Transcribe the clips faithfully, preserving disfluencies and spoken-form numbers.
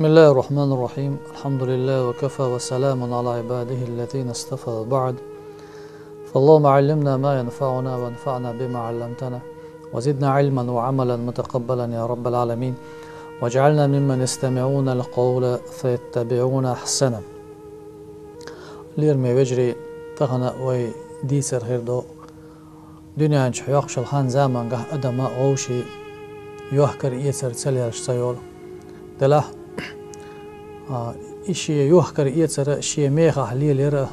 بسم الله الرحمن الرحيم. الحمد لله وكفى وسلام على عباده الذين اصطفى وبعد. فاللهم علمنا ما ينفعنا وانفعنا بما علمتنا وزدنا علما وعملا متقبلا يا رب العالمين. واجعلنا ممن يستمعون القول فيتبعون أحسنه. Лераме вежарий, тахана вай дийцар хир ду дуьнен чу хьоькхуш йолу хан-заманчохь адам вовшийн йохкар-эцар ца лелаш ца йолу. Делахь а, и шен йохкар-эцар шен мехахь лелаяр а,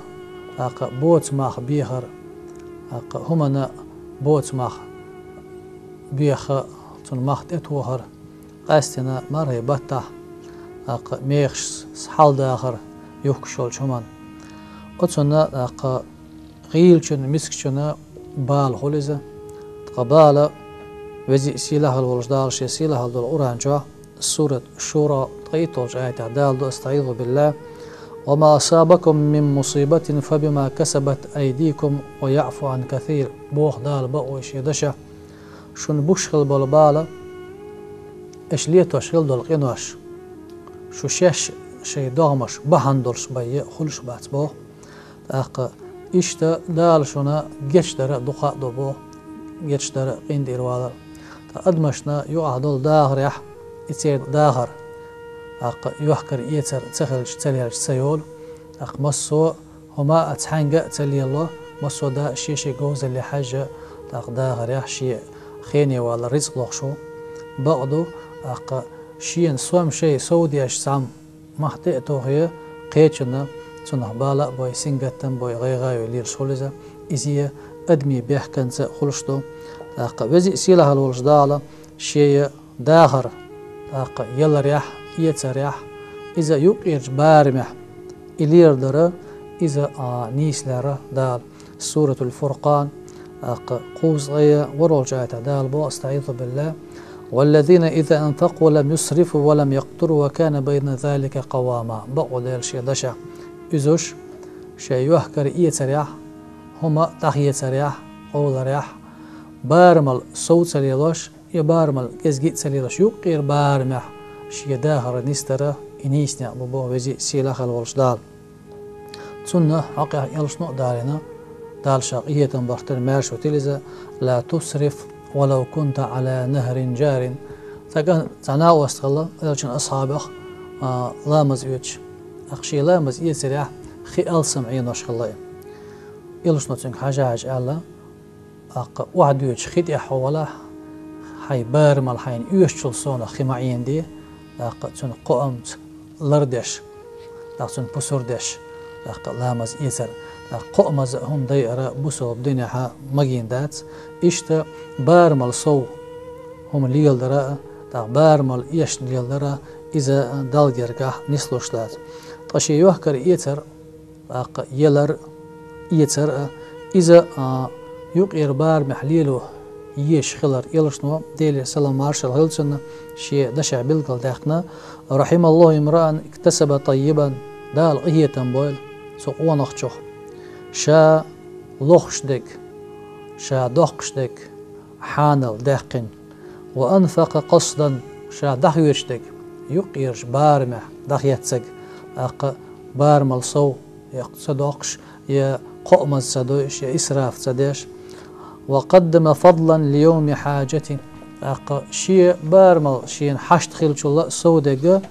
тӀаккха боцу мах бехар, тӀаккха хӀуманна боцу мах беха, цунна мах тӀетохар, къаьсттина мархий баттахь, тӀаккха мехаш хьалдахар юхкуш йолчу хӀуманна. Оцунна, тӀаккха гӀийлачунна, мискачунна бала хуьлу иза. Ткъа бала Веза а, Сийлахь а волуш Дала Шен сийлахь долу Къуръан чохь, сурат Шура, ткъе итталгӀачу аятехь Дала ду: أستعيذ بالله. وما أصابكم من مصيبة فبما كسبت أيديكم ويعفو عن كثير. Боху Дала бакъволуш Шен дашехь: шуна гуш хилла болу бала, аша летош хилла долу къинош, шу шаьш шайн догӀмаш бахьана долуш бен хуьлуш бац боху. ТӀаккха иштта Дала шуна гечдар а дукха а до боху, гечдар а, къинтӀера валар а. Ткъа адамашна юкъахь долу дахарехь, и церан дахар, тӀаккха йохкар-эцар ца хилча, ца лелча ца йолу. ТӀаккха массо а хӀума а цхьаьнга а ца лело, массо а да шен-шен говзалле хьаьжжа, тӀаккха дахарехь шен хене валар рицкъ лохуш ву. Бакъ ду, тӀаккха шена сом шайн сов деш цхьамма мах тӀе а тохе, кхечунна цунах бала а бой, сингаттам а бой, гӀайгӀа а йой лелаш хуьлу иза. Иза адамийн бехканца хуьлуш ду. ТӀаккха Веза а, Сийлахь а волуш Дала Шен дахар, тӀаккха яларехь, эцарехь, иза юккъерчу барамехь и леладар а, иза, а, нийса лаьрра Дала. Суратул Фуркъан, тӀаккха кхузткъе ворхӀалгӀачу аятехь Дала боху: أستعيذ بالله. والذين إذا أنفقوا لم يسرفوا ولم يقتروا وكان بين ذلك قواما. Бакъ ву Дела Шен дашехь: иза уьш шайн йохкар-эцарехь, хӀума дӀахецарехь, къовларехь, барамал сов ца лелош, я барамал кӀезиг а ца лелош, юккъера барамехь шен дахар нисдар а, и нийса некъ бу боху Веза а, Сийлахь а волуш Дала. Цунна хьокъехь элчано а далийна, Дала Ша къинхетам барх тера маьрша витина иза: لا تسرف ولو كنت على نهر جار. Цхьа кӀант, цхьа накъост хилла элчан асхьабех, а, ламаз оьцуш. ТӀаккха шен ламаз эцарехь хи алсам Ӏенош хилла и. Элчано цуьнга хьажа-хьажа аьлла: тӀаккха охьадоьдучу хи тӀехь хьо валахь, хьайн барамал хьайна оьшучул совнаха хи ма Ӏенаде, тӀаккха цунна кхоамца лардеш, тӀаккха цунна пусар деш, тӀаккха ламаз эцар, тӀаккха кхоамаза а хӀума дайар а бусалба динехь магийна дац. Иштта барамал сов хӀума леладар а, тӀаккха барамал эшна леладар а, иза Далла гергахь нислуш дац. Ткъа шен йохкар-эцар, тӀаккха ялар, эцар а, иза, а, юккъера барамехь лело езаш хилар. Элчано, Делера салам-маршалла хуьлда цунна, шен дашехь билгалдаьккхина: رحم الله امرأ اكتسب طيبا. Дала къинхетам бойла цу къонахчух, ша лохуш дерг, ша доккхуш дерг хьанал даьккхина. وأنفق قصدا, ша дӀахоьцуш дерг, юккъерчу барамехь дӀахецнарг, тӀаккха барамал сов, я ца доккхуш, я кхоамаза ца дойуш, я исраф ца деш. وقدم فضلا ليوم حاجة, тӀаккха шен барамал шена хьашт хиллачул а сов дерг,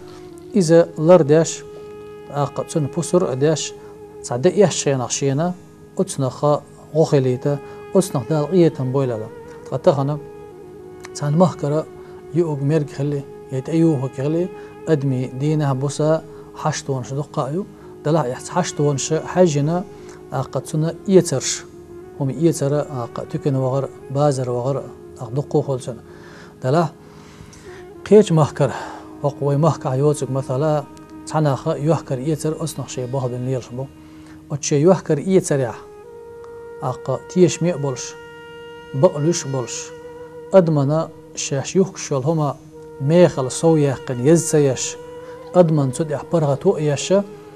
иза лардеш, тӀаккха цунна пусар а деш, цхьа де эшначу хенахь шена, оцунах гӀо хилийта, оцунах Дала къинхетам бойла аьлла. Ткъа тахана цхьана махкара юург-мерг хили, я тӀеюхург хили, адамийн дийнахь-буса хьаштонаш дуккха а ю, делахь а цхьа хьаштонаш хьаьжжина, тӀаккха цунна эцарш, хӀума эцар а, тӀаккха туькана вахар а, базар вахар а, тӀаккха дуккха а хуьлу цунна. Делахь кхечу махкара, хӀокху вай махкахь йоцург, масала, цхьа нах йохкар-эцар оцунах шайн болх бина лелаш бу. Оцу шайн йохкар-эцарехь, тӀаккха тешаме а болуш, бакъ луьйш а болуш, адамана шаьш юхкуш йолу хӀума мехала сов яьккхина еза ца еш, адамана цу тӀехь паргӀато а еш,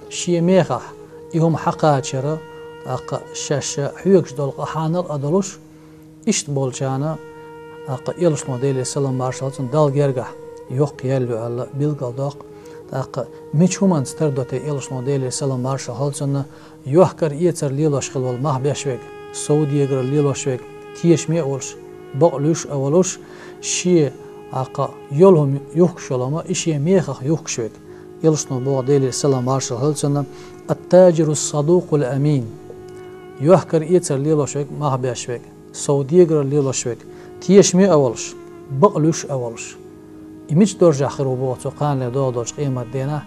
шен мехахь и хӀума хьакхачар а, тӀаккха шаьш хьоьгуш долу къа хьанал а долуш, иштта болчарна, тӀаккха элчано, Делера салам-маршалла хуьлда цунна, Далла гергахь йоккха ял ю аьлла билгалдоккху. ТӀаккха мича хӀуманца тардо те Элчано, Делера салам маршал хилда цунна, йохкар-эцар лелош хила волу мах беш верг, сов дегар лелош верг, тешаме а волуш, бакъ луьйш а волуш, шен, тӀаккха йолу хӀума юхкуш йолу хӀума, и шен мехах юхкуш верг. Элчано боху, Делера салам маршал хилда цунна: «Ат-таджиру садукъул амин». Йохкар-эцар лелош верг, мах беш верг, сов дегар лелош верг, тешаме а волуш, бакъ луьйш а волуш. И мича доржехь хир ву боху цо кханале догӀу долчу къематдийнахь,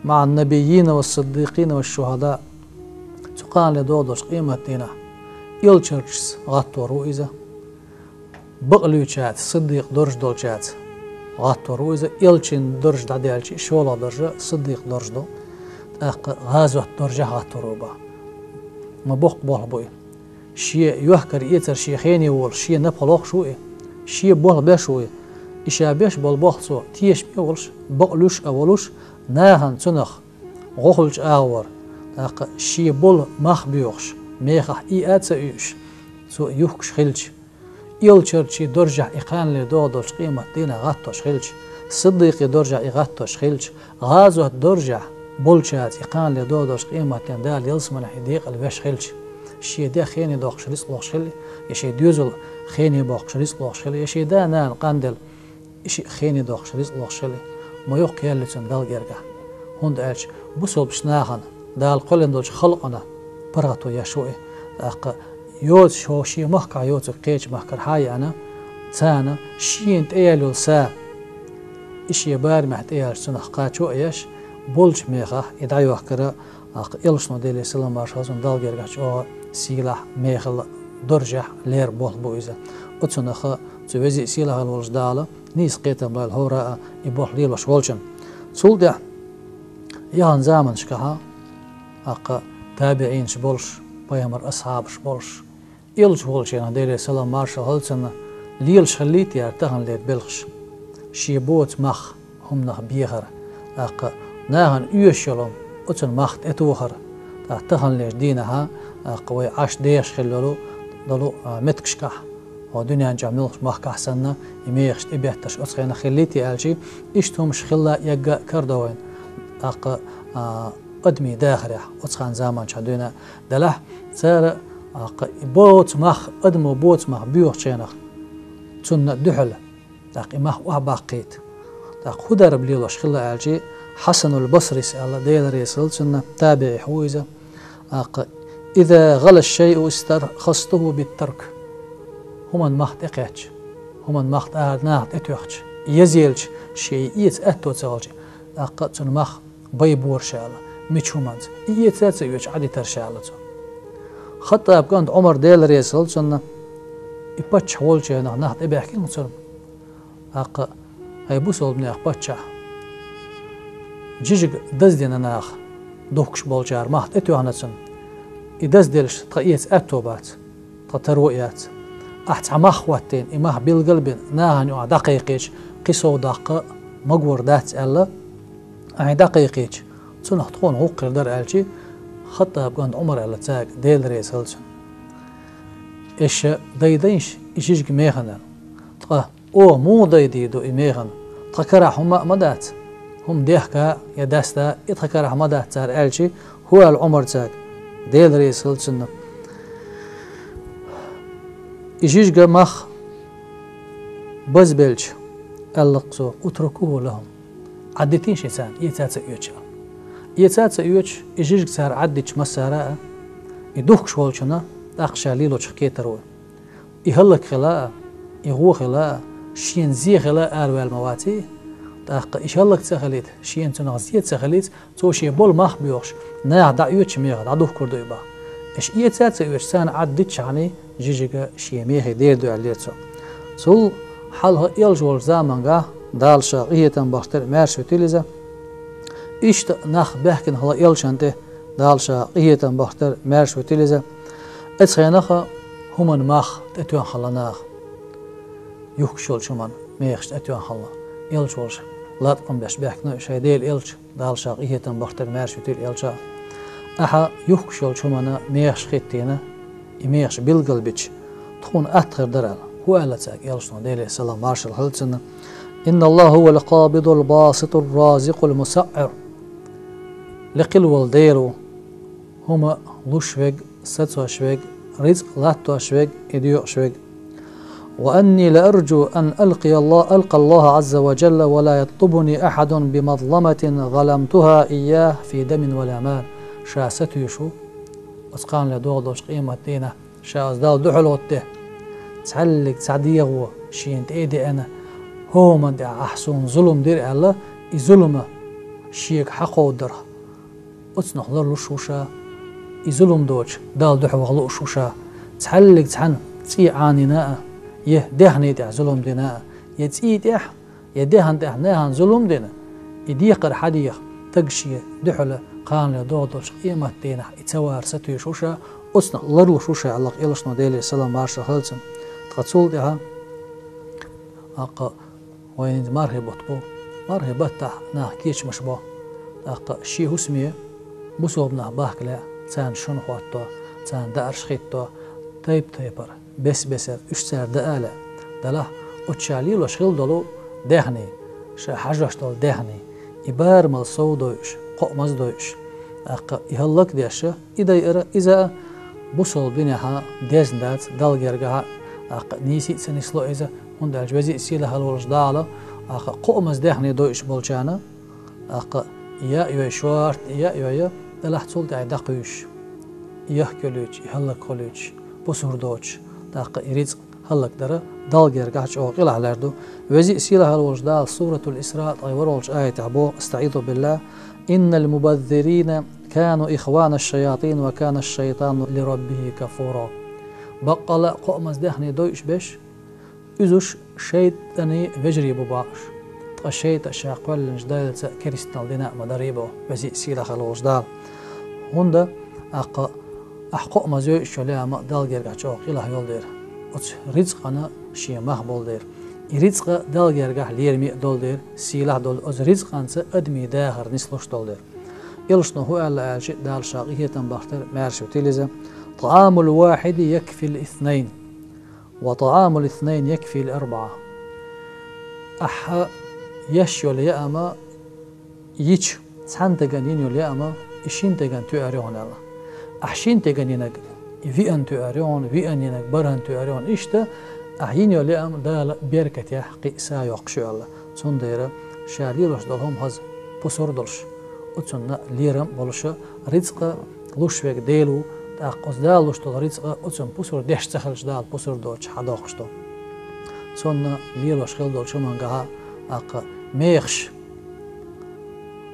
маӀан-набиййина вас-сиддикъина вас-шухӀада, цу кханале догӀу долчу къематдийнахь, элчанашца гӀаттор ву иза. Бакъ луьйчаьрца, сиддикъ дорж долчаьрца гӀаттор ву иза, элчан дорж дӀадаьлча, шолгӀа дорж сиддикъ дорж ду, тӀаккха гӀазот доржехь гӀаттор ву боху. Ма боккха болх бу и. Шен йохкар-эцар шен хене волуш, шен напха лохуш ву и, шен болх беш ву и. И ша беш болу болх цо тешаме а волуш, бакъ луьйш а волуш, нахана цунах гӀо хуьлучу агӀор, тӀаккха шен болу мах боьхуш, мехахь ийа а ца оьшуш, цо юхкуш хилча, элчанийн доржехь и кханале догӀу долчу къематдийнахь гӀаттош хилча, сиддикъийн доржехь и гӀаттош хилча, гӀазот доржехь болчаьрца и кханале догӀу долчу къематдийнахь Дала ялсаманехь и декъала веш хилча, шен ден хене доккхуш рицкъ лохуш хили, я шен доьзалан хене боккхуш рицкъ лохуш хили, я шен да-нана къанделла, и шиъ хене доккхуш рицкъ лохуш хили, ма йоккха ял ю цунна Далла гергахь. ХӀунда аьлча бусалбачу нахана, Дала кхоьллина долчу халкъана паргӀато еш ву и. ТӀаккха йоцуш хӀокху шен махкахь йоцург кхечу махкара схьа а еана, царна шена тӀеяьлла йолу са, и шен барамехь тӀеяьлча цунах кхачо а еш, болчу мехахь и дӀайохкара, тӀаккха Элчано, Делера салам маршал хилда цунна, Далла гергахь чӀогӀа сийлахь, мехала доржехь леррина болх бу иза. Оцунах цу веза а сийлахь а волчу Дала нийса кхетам лойла хӀора а и болх лелош волчунна. Цул тӀаьхьа яхана заманашкахь, тӀаккха табиӀинаш болуш, пайхамаран асхьабаш болуш, элча волчу хенахь, Делера салам маршал хилда цунна, лелаш хиллий те таханлера белхаш? Шен боцу мах хӀуманах бехар, тӀаккха нахана оьшуш йолу хӀума, оцунна мах тӀетохар, тӀаккха таханлерчу дийнахь, тӀаккха вай Ӏаш дехаш хилла йолу, долу, а, меттигашкахь, хӀокху дуьнен чохь муьлххачу махкахь санна, и мехаш тӀебеттарш оцу хенахь хиллий те аьлча, иштта хӀумаш хилла а эгна а карадо вайна, тӀаккха, а, адамийн дахарехь, оцу хенан заманчохь дуьйна а делахь, цара, тӀаккха и боцу мах, адамо боцу мах боьхучу хенахь, цунна дуьхьал, тӀаккха и мах охьабаккхийта. ТӀаккха хӀун дарба лелош хилла аьлча, Хьасанул Басрис аьлла, Дела реза хилда цунна, табиӀий ву иза. ТӀаккха: «Иза гӀала шайъу истархастуху биттарк». ХӀуманан мах тӀекхаьчча, хӀуманан мах тӀе-, наха тӀетоьхча, еза елча, шен и эца аьтто ца хилча, тӀаккха цуьнан мах байбора ша аьлла, мича хӀуманца, и эца а ца оьцуш Ӏадитара ша аьлла цо. Хаттаб кӀант Ӏумар, Дела реза хилда цунна, и паччахь волчу хенахь нах тӀебаьхкина цунна. ТӀаккха: «ХӀай бусалбанех паччахь, жижиг даздина наха, духкуш болчара мах тӀетоьхна цунна. И дазделча тхан эца аьтто бац, тхан таро а яц. Ахь цхьа мах хӀоттийна, и мах билгал а бина, нахана юкъахь дӀакхайкхийча, кхин сов даккха а магор дац аьлла, ахь и дӀакхайкхийча, цунах тхуна гӀуллакх хир дара», аьлча, Хаттаб кӀант Ӏумар аьлла цаьрга, Дела реза хилда цунна: «Эша дайдайша и жижиг механа. Ткъа оха муха дайдийр ду и механа? Тхан карахь хӀумма а ма дац, хӀума дехка я даста, и тхан карахь ма дац цара», аьлча, хӀун аьлла Ӏумар цаьрга, Дела реза хилда цунна: «И жижиг мах базбелча, аьлла-кх цо: „Утрукуху лахум“, Ӏаддитийша царна, эца а ца оьцуш». Эца а ца оьцуш, и жижиг цара Ӏаддитча массара а, и духкуш волчунна тӀаккха ша лелочух кетар ву. И хӀаллакьхила а, и гӀо хила а, шена зе хила а араваьлла ма ваций? ТӀаккха и хӀаллак ца хилийта, шена цунах зе ца хилийта, цо шен болу мах боьхуш, наха дӀаоьцучу мехах дӀадухкур ду и боху. Аша эца а ца оьцуш, царна Ӏаддитчахьаний жижиг шен мехе дер ду аьллера цо. Цул хьалха элча волчу заманчохь, Дала ша къинхетам бахийтар, маьрша витийла иза, иштта нах баьхкина хилла элчанна тӀе, Дала ша къинхетам бахийтар, маьрша витийла иза. Оцу хенахь хӀуманан мах тӀетоьхна хилла наха. Юхкуш йолчу хӀуманан мехаш тӀетоьхна хилла. Элча волуш латкъам беш баьхкина шайн Делан элча, Дала ша къинхетам бахийтар, маьрша витийла элча. Ахьа юхкуш йолчу хӀуманан мехаш хӀиттийна, и мехаш билгалбича, тхуна атта хир дара аьлла. ХӀун аьлла цаьрга элчано, Делера салам маршалла хилда цунна? إن الله هو القابض الباسط الرازق المسعر. Лекхилла волу Дела ву, хӀума луш верг, сацош верг, рицкъ латтош верг, и доькъуш верг. وإني لأرجو أن ألقى الله، ألقى الله عز وجل ولا يطلبني أحد بمظلمة ظلمتها إياه في دم ولا مال. Ша сатуьйсуш ву оцу кханале догӀу долчу къематан дийнахь, ша оцу Далла дуьхьал гӀоттаде, цхьаьллиг цхьа дегӀо шена тӀе а деана, хӀуманна тӀехь ахь суна зулам дира аьлла, и зулам шега хьакховдарх, оцунах ларлуш ву ша, и зулам доцуш Далла дуьхьа ваха лууш ву ша, цхьаьллиг цхьаьна цӀий Ӏанийна а, я даьхни тӀехь зулам дина а, я цӀий тӀехь, я даьхни тӀехь нахана зулам дина, и декхар хьадеха, стаг шен дуьхьал кханале догӀу долчу къематан дийнахь и ца вар сатуьйсуш ву ша, оцунах ларлуш ву ша аьлла, элчано, Делера салам маршалла хуьлда цунна. Ткъа цул тӀаьхьа, тӀаккха вайн мархи бутт бу. Мархи баттахь нах кечамаш бо. ТӀаккха шен хӀусаме бусалба нах бахка лаьа, царна шун хӀотто, царна даарш хӀитто, тайп-тайпара, бес-бесара уьш цара даа а лаьа. Делахь оцу ша лелош хилла долу даьхни, ша хьажош долу даьхни, и барамал сов дойуш, кхоъ мазадойуш, тӀаккха и хӀаллакдеш, и дайара, иза а бусалба динехь дезна дац, Далла гергахь а, тӀаккха нийса а ца нисло иза, хӀунда аьлча Веза а, Сийлахь а волчу Дала, тӀаккха кхоъ маза даьхни дойуш болчарна, тӀаккха и яа йой шорта, и яа йой, делахь цул тӀаьхьа дӀакхуьйсуш, и яхкалуьйтуш, и хӀаллакхуьлуьйтуш, пусар доцуш, тӀаккха и рицкъ хӀаллакдара Далла гергахь чӀогӀа къилахь лерг ду. Веза а, Сийлахь а волчу Дала Суратул Исраъ ткъе ворхӀалгӀачу аятехь боху, أستعيذ بالله: إن المبذرين كانوا إخوان الشياطين وكان الشيطان لربه كفورا. Баккъала а кхоъ маза даьхни дойуш берш, уьш шайтӀанан вежарий бу бохуш, ткъа шайтӀа ша кхоьллинчу Далца керстанал дина а ма дарий боху Веза а, Сийлахь а волчу Дала. ХӀунда, тӀаккха ахь кхоъ маза йойуш йолу яа ма Далла гергахь чӀогӀа къилахь йолу дела, оцу рицкъана шен мах болу дела, и рицкъа Далла гергахь лераме а долу дела, сийлахь долу, оцу рицкъанца адамийн дахар нислуш долу дела. Элчано хӀун аьлла аьлча, Дала ша къинхетам бахтара, маьрша витийла иза: طعام الواحد يكفي الاثنين، وطعام الاثنين يكفي الأربعة. Ахьа еш йолу яа ма йича, цхьана стеган йина йолу яа ма и шина стеган тоьар ю хьуна аьлла. Ахь шина стеган йинарг и виъна тоьар ю хьуна, виъна йинарг бархӀана тоьар ю хьуна. Иштта ахь йина йолу яа ма Дала беркатехь кхин а са йоккхуш ю аьлла. Цундела ша лелош долу хӀума хаза, пусар долуш, оцунна лерам а болуша, рицкъа луш верг Дела ву, тӀаккха оцу Дала луш долу рицкъа оцунна пусар деш ца хилча, Дала пусар доцуш хьадоккхуш ду. Цунна лелош хилла долчу хӀумангахьа, тӀаккха мехаш,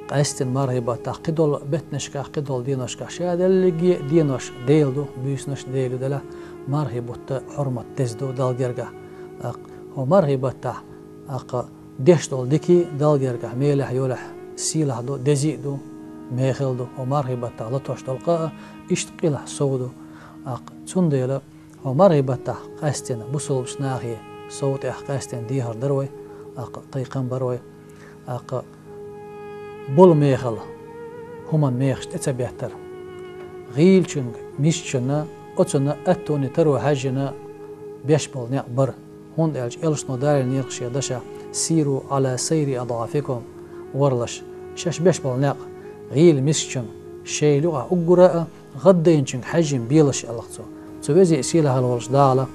къаьсттина мархи баттахь кхидолу беттанашкахь, кхидолу деношкахь, ша дерриге а денош Дела ду, буьйсанаш Дела ю делахь, мархи бутта хьурмат деза ду Далла гергахь. ТӀаккха хӀо мархи баттахь, тӀаккха деш долу дикий Далла гергахь мелехь йолехь сийлахь ду, дезий а ду, мехала ду, хӀо мархи баттахь латош долу къа а иштта къилахь сов ду. ТӀаккха цундела хӀо мархи баттахь къаьсттина бусалбачу нахе сов тӀехь къаьсттина дехар дара вай, тӀаккха кхайкхам бара вай, тӀаккха болу мехала хӀуманан мехаш тӀе ца беттара. ГӀийлачуьнга, мискачунна, оцунна аттоне таро хьаьжжина беш болу некъ бара. ХӀунда аьлча элчано далийнера шен дашехь: سيروا على سير أضعافكم, варлаш, шаьш беш болу некъ гӀийла, мискачунна, шайла юкъахь уггара а гӀаддайначуьнга хьаьжжина белаш аьлла цо. Цу Веза а, Сийлахь а волчу Дала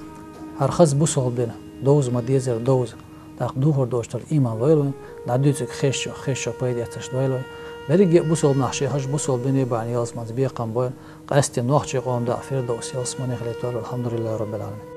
хӀара хаза бусалба дин довза ма-деззара довза, тӀаккха духар доцуш долу ийман лойла вайн, дӀадуьйцург хезча, хезча пайда эцарш дойла вайн. Берриге а бусалба нах шайн хазачу бусалба дине бахьана ялсаманица бекхам бойла, къаьсттина нохчийн къоман дакъа Фирдовс ялсамани хилийта вайла. ВалхьамдулиллахӀи Роббил Ӏаламин.